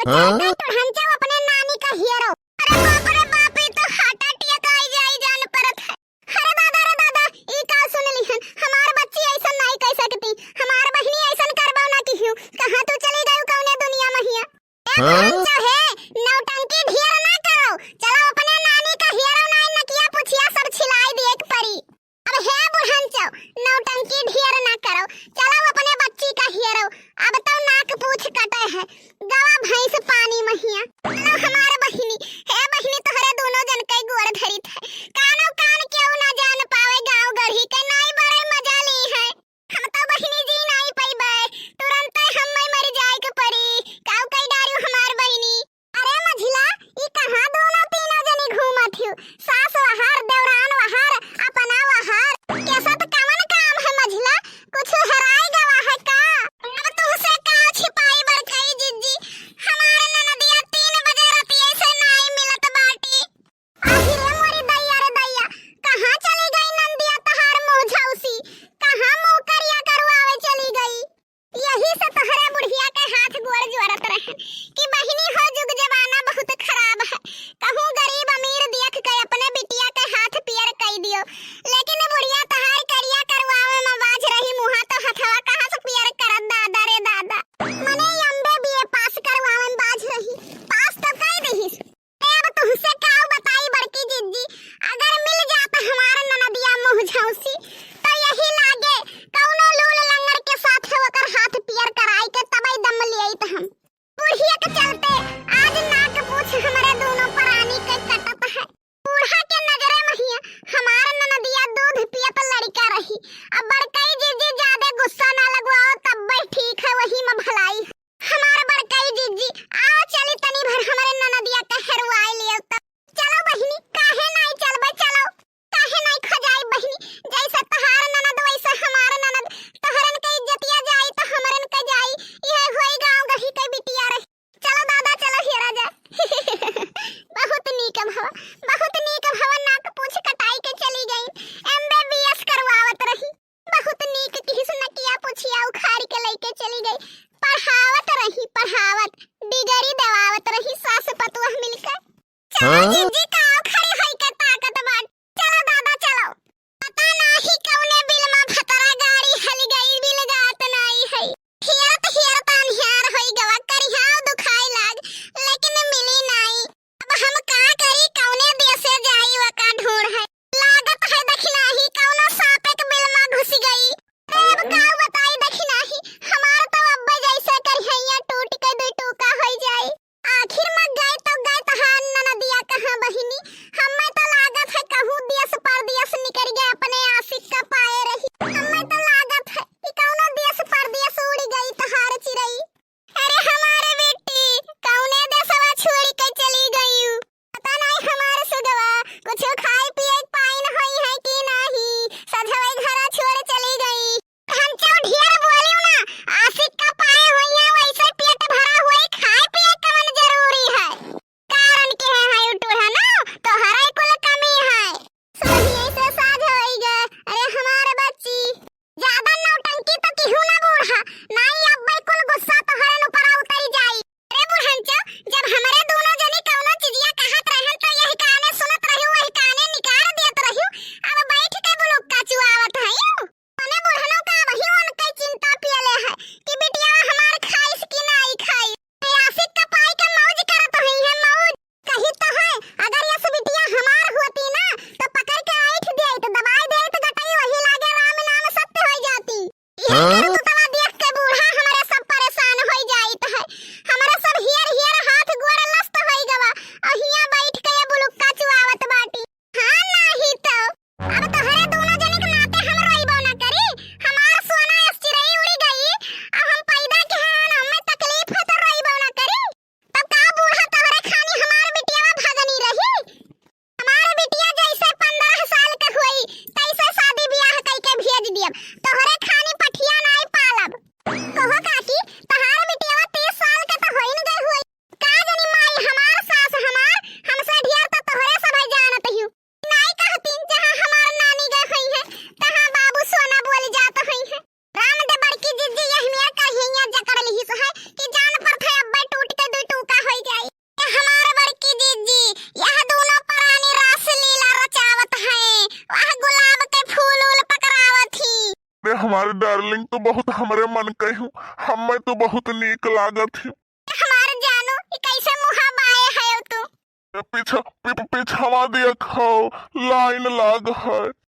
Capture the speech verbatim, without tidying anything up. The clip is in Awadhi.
हाँ? जाके टुढ़न जाओ अपने नानी का हेरो। अरे बाप रे बाप, ई तो heart attack आई जाई जान परत है। अरे दादा रे दादा, ई का सुन लिहन? हमार बच्ची ऐसन नाई कह सकती, हमार बहिनी ऐसन करबो ना किहू। कहाँ तू चली गयू कौने दुनिया महिया? ए हाँ? बच्चा हे, नौटंकी ढेर ना करो, चलो अपने नानी का हेरो नाई नकिया पुछिया सब छिलाई दिए के परी। अब हे बुढ़न चौ, नौटंकी ढेर ना करो, चलो अपने बच्ची का हेरो, अब तो नाक पूछ कटे है, गवा भैंस पानी महिया। चलो हमार बहिनी, हे बहिनी तोहरे दोनों जन के गोड़ धरित है, कानो कान केहू ना जान पावे गाँव गढ़ी के नाई बड़े मजा ली है। हम तो बहिनी जी नाई पइबे, तुरंते हम्मे मर जाए के परी, काऊ कई डारू हमार बहिनी। अरे मझिला, ई कहाँ दोनों तीनों जनी घूमत हियो? सास वहार, देवरान वहार, अपना वहार। कैसा त कवन काम है मझिला? कुछ हेराई गवा है का? अब तुमसे का छिपाई बड़कई जिज्जी? हमार ननदिया तीन बजे रतिये से नाई मिलत बाटी। आही रे मोरी दैया रे दैया, कहाँ चली गई नंदिया तहार मुँह झौसी? कहाँ मुँह करिया करवावे चली गई? यही से तोहरे बुढ़िया के हाथ गोड़ जोड़त रहन कि बहिनी हो, जुग जमाना बहुत खराब है। कहूँ गरीब अमीर देख के अपने बिटिया के हाथ पियर कई दियो, लेकिन बुढ़िया तहार करिया करवावे में बाझ रही, मुँहा तो हथवा कहाँ से पियर करत दादा रे दादा। मने एम बी बी ए पास करवावे में बाझ रही, पास तो कई दहिस। ए, अब तुहसे काऊ बताई बड़की जिज्जी, अगर मिल जात हमार ननदिया मुँह झौसी, तो यही लागे कौनो लूल लंगड़ के साथ ओकर हाथ पियर कराई के तबई दम लियत हम। बुढ़िया के चलते आज नाक पूछ हमरे दोनों परानी के कटत है। बूढ़ा के नजरे महिया हमार ननदिया दूध पियत लड़का रही। अब बड़कई जिज्जी ज्यादा गुस्सा ना लगवाओ, तब्बे ठीक है, वही में भलाई है। हमार बड़कई जिज्जी, आओ चली तनी भर हमरे ननदिया के हेरवाई लियो त। चलो बहिनी, काहे नाई चलबे, चलो। काहे नाई खजाई बहिनी, जैसे तहार ननद वैसे हमार ननद, तोहरन के इज्जतिया जाई त हमरन के जाई, इहे होई गाँव गढ़ी के बिटिया रही। चलो दादा, चलो हेरा जाए। बहुत नीक भवा, बहुत नीक भवा, नाक पूछ कटाई के चली गई, एम बी बी एस करवावत रही। बहुत नीक किहिस, नकिया पुछिया उखाड़ के लइके चली गई। पढ़ावत रही, पढ़ावत, डिगरी देवावत रही, सास पतोह मिलके। चलो हाँ? जिज्जी, काव खड़ी होई के ताकत बाटी? चलो दादा, चलो। पता नाही कौने बिलमा भतरा गाड़ी हलि गई, मिल जात नाई है। हेरत हेरत अन्हार होई गवा, करिहाव दुखाई लाग, लेकिन मिली नाई। अब हम का करी, कौने देसे जाई, वका ढूंढ है। लागत है दखिनाही कौनो साँपे के बिल मा घुसि गई। अरे अब काऊ बताई दखिनाही, हमार तो अब्बे जैसे करिहैया टूट के दुई टूका होई जाई। आखिर मा गए तो गए तहार ननदिया कहाँ बहिनी, हम्मे तो लागत है कहूँ देस परदेस निकरि गए अपने आशिक का पाए रे। अरे डार्लिंग, तू बहुत हमरे मन के हूँ, हमें तू बहुत नीक लागत ही। हमार जानू, ई कैसे मुहा बाए है तू? ए, पीछा, पी-, पी-, पीछावा दिया खाओ, लाइन लाग है।